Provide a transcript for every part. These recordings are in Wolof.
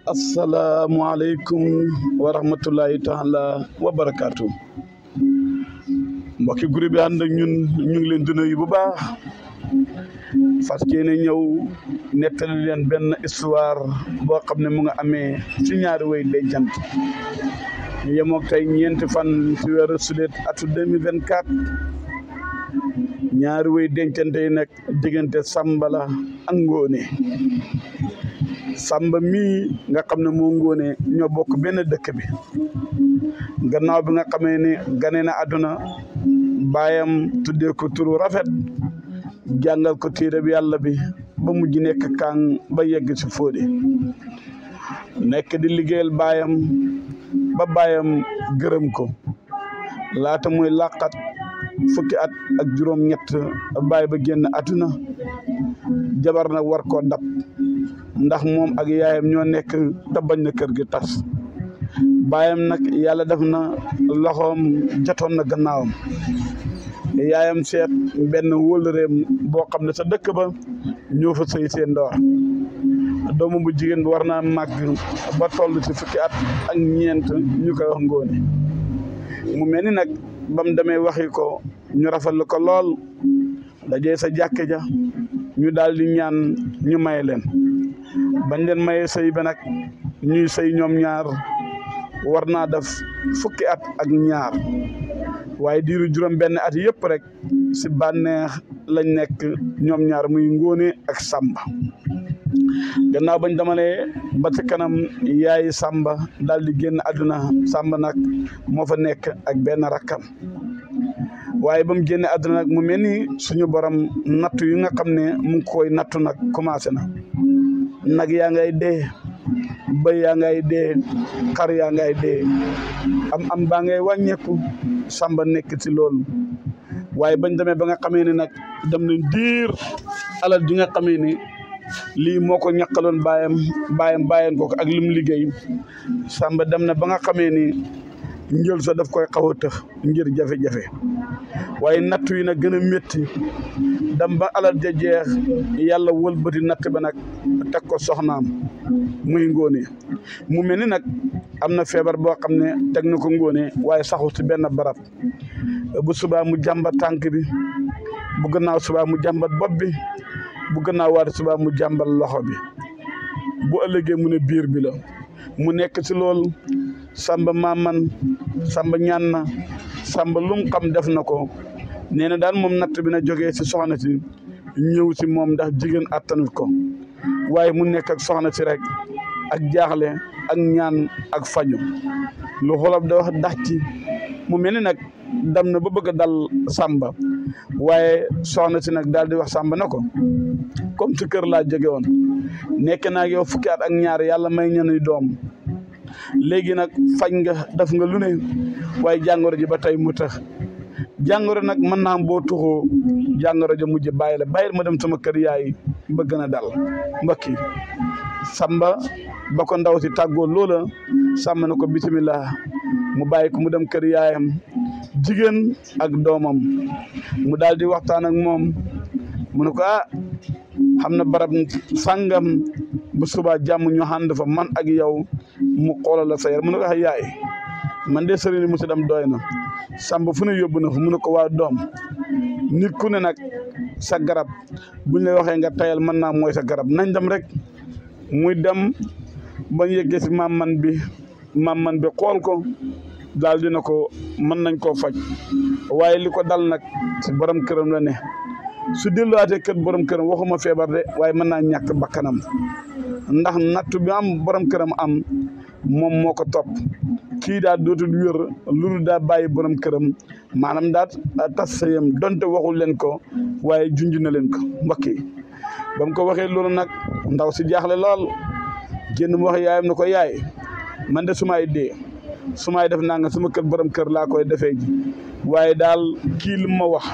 asalaamualeykum wa rahmatullahi taala wa barakaatu mbokki groupe bi ànd ak ñun ñu ngi leen di nuyu bu baax fas yéene ñëw nettali leen benn histoire boo xam ne mu nga amee ci ñaari way dencant ñu yemook tey ñeenti fan ci weeru sulet atu 2024 ñaari way dencante yi nag diggante Samba la ak Ngóone Samba mii nga xam ne moo Ngóone ñoo bokk benn dëkk bi gannaaw bi nga xamee ne gane na àdduna baayam tuddee ko turu rafet jàngal ko téere bi yàlla bi ba mujj nekk kàng ba yegg ci Fodé nekk di liggéeyal baayam ba baayam gërëm ko laata muy làqat fukki at ak juróom-ñett baay ba génn àdduna jabar nag war koo dab ndax moom ak yaayam ñoo nekk te bañ na kër gi tas baayam nag yàlla def na loxoom jotoon na gannaawam yaayam seet benn wóllëreem boo xam ne sa dëkk ba ñoo fa sëy seen door doomu bu jigéen bi war naa màgg ba toll ci fukki at ak ñeent ñu koy wax Ngóone mu mel ni nag bam demee waxi ko ñu rafetlu ko lool dajee sa jàkke ja ñu daal di ñaan ñu may leen bañ leen mayee sëy ba nag ñuy sëy ñoom ñaar war naa def fukki at ak ñaar waaye diiru juróom benn at yëpp rek si bànneex lañ nekk ñoom ñaar muy Ngóone ak Samba gannaaw bañ damalee ba ci kanam yaayi Samba daal di génn àdduna Samba nag moo fa nekk ak benn rakkam waaye ba mu génne àdduna nag mu mel ni suñu borom nattu yi nga xam ne mu ngi koy nattu nag commencé na nag yaa ngay dee bëy yaa ngay dee xar yaa ngay dee am baa ngay wàññeeku Samba nekk ci loolu waaye bañ demee ba nga xamee ne nag dem nañ diir alal ji nga xamee ni lii moo ko ñàkkaloon bàyyam ko ak lim liggéey Samba dem na ba nga xamee ni njël sa daf koy xaw a tëx ngir jafe-jafe waaye nattu yi nag gën a métti dem ba alal ja jeex yàlla wëlbati natt ba nag teg ko soxnaam muy Ngóone mu mel ni nag am na feebar boo xam ne teg na ko Ngóone waaye saxul ci benn barab bu subaa mu jàmbat tànk bi bu gannaaw subaa mu jàmbat bopp bi bu gannaaw waati subaa mu jàmbat loxo bi bu ëllëgee mu ne biir bi la mu nekk ci loolu Samba maaman Samba ñaan na Samba lum xam def na ko nee na daal moom natt bi na jógee ci soxna si ñëw ci moom ndax jigéen attanut ko waaye mu nekk ak soxna si rek ak jaaxle ak ñaan ak faju lu xolof da wax dax ci mu mel ni nag dam na ba bëgg a dal Samba waaye soxna si nag daal di wax Samba na ko comme ci kër laa jóge woon nekk naa yow fukki at ak ñaar yàlla may ñanuy doom léegi nag faj nga def nga lu ne waaye jàngoro ji ba tey mu tax jàngoro nag mën naa boo tuxoo jàngoro ji mujj bàyyil ma dem sama kër yaay ba gën a dal mbokki Samba ba ko ndaw si tàggoo loola Samba na ko bisimilah mu bàyyi ko mu dem kër yaayam jigéen ak doomam mu daal di waxtaan ak moom mu ne ko xam na barab sàngam bu subaa jàmm ñu ànd fa man ak yow mu xoolal la sa yar mu ne ko yaay man de sëriñ mu si dem doy na Samba fu ne yóbbu na fa mu ne ko waa doom nit ku ne nag sa garab buñ la waxee nga tayal mën naa mooy sa garab nañ dem rek muy dem ba yeggee si maam man bi xool ko daal dina ko mën nañ koo faj waaye li ko dal nag si borom këram la ne su delluwaatee kër borom këram waxuma feebar de waaye mën naa ñàkk bakkanam ndax nattu bi am borom këram am moom moo ko topp kii daal dootul wér lu daa bàyyi borom këram maanaam daal tas sëyam donte waxul leen ko waaye junj na leen ko mbokk yi ba mu ko waxee loolu nag ndaw si jaaxle lool génn mu wax yaayam na ko yaay man de sumaay dee sumaay def naa nga sama kër borom kër laa koy defee ji waaye daal kii li ma wax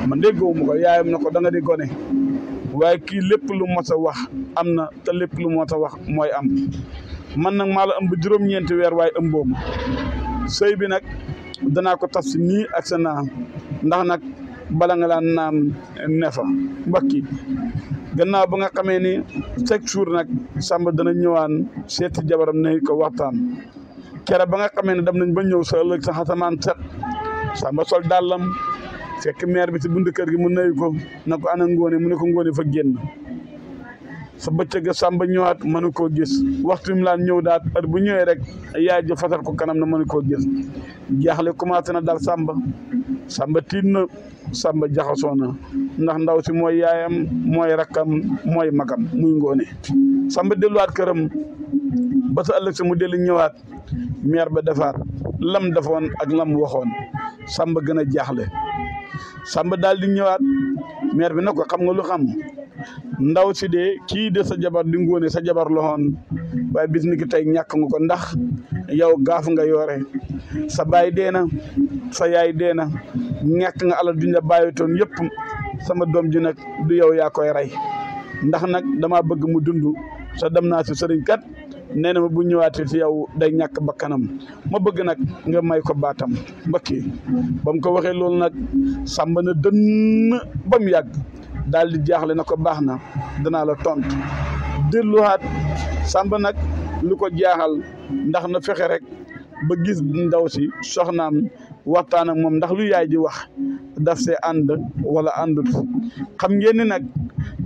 man de gëwuma ko yaayam na ko da nga di gone waaye kii lépp lu mos a wax am na te lépp lu mos a wax mooy am man nag maa la ëmb juróom-ñeenti weer waaye ëmbooma sëy bi nag danaa ko tas si nii ak sa naa ndax nag bala nga daan naan ne fa mbokki gannaaw ba nga xamee ni chaque jour nag Samba dana ñëwaan seeti jabaram ne ko waxtaan kere ba nga xamee ne dem nañ ba ñëw sa ëllëg sa xasamaan set Samba sol dàllam fekk maire bi ci buntu kër gi mu nuyu ko na ko ana Ngoné mu ne ko Ngoné fa génn sa bëccëg Samba ñëwaat mënu koo gis waxtu mi laan ñëw daat heure bu ñëwee rek yaay ji fasal ko kanam na mënu koo gis jaaxle commencé na dal Samba tiit na Samba jaxasoo na ndax ndaw si mooy yaayam mooy rakkam mooy magam muy Ngoné Samba delluwaat këram ba sa ëllëg si mu dellu ñëwaat maire ba defaat lam defoon ak lam waxoon Samba gën a jaaxle Samba daal di ñëwaat maire bi na ko xam nga lu xam ndaw si de kii de sa jabar di Ngoné sa jabar loxoon waaye bis ni ki tey ñàkk nga ko ndax yow gaaf nga yoore sa baay dee na sa yaay dee na ñàkk nga alal duñ la bàyyitoon yëpp sama doom ji nag du yow yaa koy rey ndax nag dama bëgg mu dund sa dem naa si sëriñ kat nee na ma bu ñëwaatee si yow day ñàkk bakkanam ma bëgg nag nga may ko baatam mbokki ba mu ko waxee loolu nag Samba na dënn ba mu yàgg daal di jaaxle na ko baax na danaa la tontu delluwaat Samba nag lu ko jaaxal ndax na fexe rek ba gis ndaw si soxnaam waxtaan ak moom ndax lu yaay ji wax daf see ànd wala àndut xam ngeen ni nag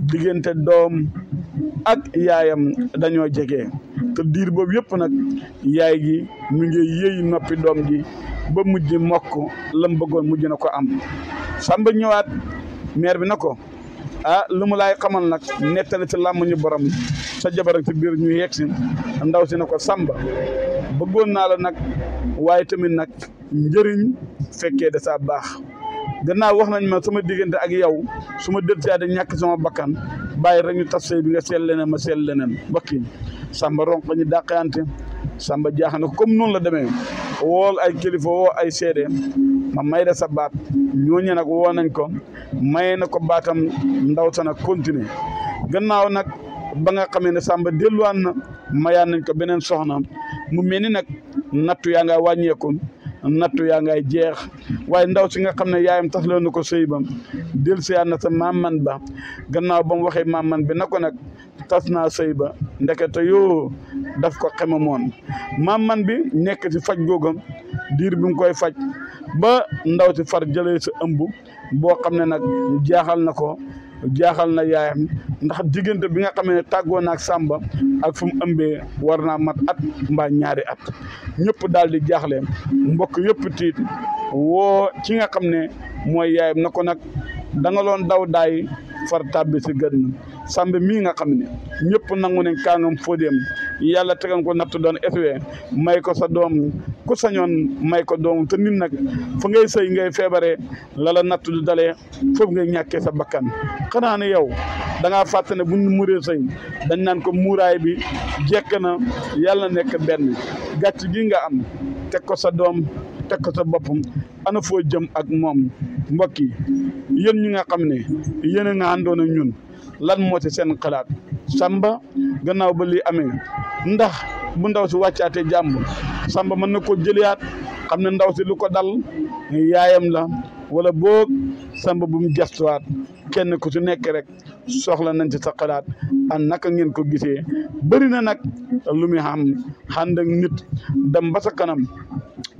diggante doom ak yaayam dañoo jege te diir boobu yëpp nag yaay gi mu ngi yëy noppi doom ji ba mujj mokk lam bëggoon mujj na ko am Samba ñëwaat maire bi na ko lu mu laay xamal nag nettali ci làmmiñu borom sa jabar ak ci biir ñu yegg si ndaw si na ko Samba bëggoon naa la nag waaye tamit nag njëriñ fekkee da saa baax gannaaw wax nañ ma sama diggante ak yow su ma dël de ñàkk sama bakkan bàyyi rek ñu tas sëy bi nga seet leneen ma seet leneen mbokki Samba ronk ñu dàqante Samba jaaxal na ko comme noonu la demee wool ay kilifa woo ay seede ma may da sa baat ñooñu nag woo nañ ko maye na ko baatam ndaw sa nag continuer gannaaw nag ba nga xamee ne Samba delluwaan na mayaan nañ ko beneen soxna mu mel ni nag nattu yaa ngay wàññeeku nattu yaa ngay jeex waaye ndaw si nga xam ne yaayam tas la na ko sëy ba del siyaat na sa maman ba gannaaw ba mu waxee maman bi na ko nag tas naa sëy ba ndekete yoo daf ko xemamoon maman bi nekk ci faj googam diir bi mu koy faj ba ndaw si far jëlee sa ëmb boo xam ne nag jaaxal na ko jaaxal na yaayam ndax diggante bi nga xam ne tàggoo na ak Samba ak fu mu ëmbee war naa mat at mbaa ñaari at ñëpp daal di jaaxle mbokk yëpp tiit woo ci nga xam ne mooy yaayam na ko nag da nga loon daw daay far tàbbi si gën Samba mii nga xam ne ñëpp nangu ne kaangam fóodeem yàlla tegan ko natt doon eswe may ko sa doom ku sañoon may ko doom te nit nag fa ngay sëy ngay feebaree lala natt du dalee foofu ngay ñàkkee sa bakkan xanaa ne yow da ngaa fàtte ne buñ muree sëy dañ naan ko muuraay bi jekk na yàlla nekk benn gàcc gi nga am teg ko sa doom teg ko sa boppam ana foo jëm ak moom mbokk yi yéen ñi nga xam ne yéen a nga àndoon ak ñun lan moo ci seen xalaat Samba gannaaw ba lii amee ndax bu ndaw si wàccaatee jàmm Samba mën na ko jëliyaat xam ne ndaw si lu ko dal yaayam la wala boog Samba bu mu gestuwaat kenn ku ci nekk rek soxla nañ ci sa xalaat an naka ngeen ko gisee bëri na nag lu muy xam ànd ak nit dem ba sa kanam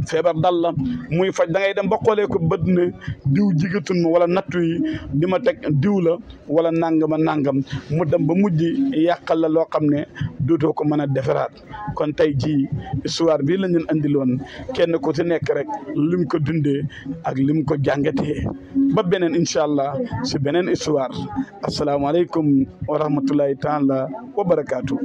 feebar dal la muy faj da ngay dem ba xoolee ko bët ne diw jigatun ma wala nattu yi di ma teg diw la wala nangama nangam mu dem ba mujj yàqal la loo xam ne dootoo ko mën a defaraat kon tey jii histoire bii la ñu andiloon kenn ku ci nekk rek lim ko dundee ak lim ko jàngatee ba beneen incha allah si beneen histoire asalaamaaleykum wa rahmatullahi taala wa barakaatu.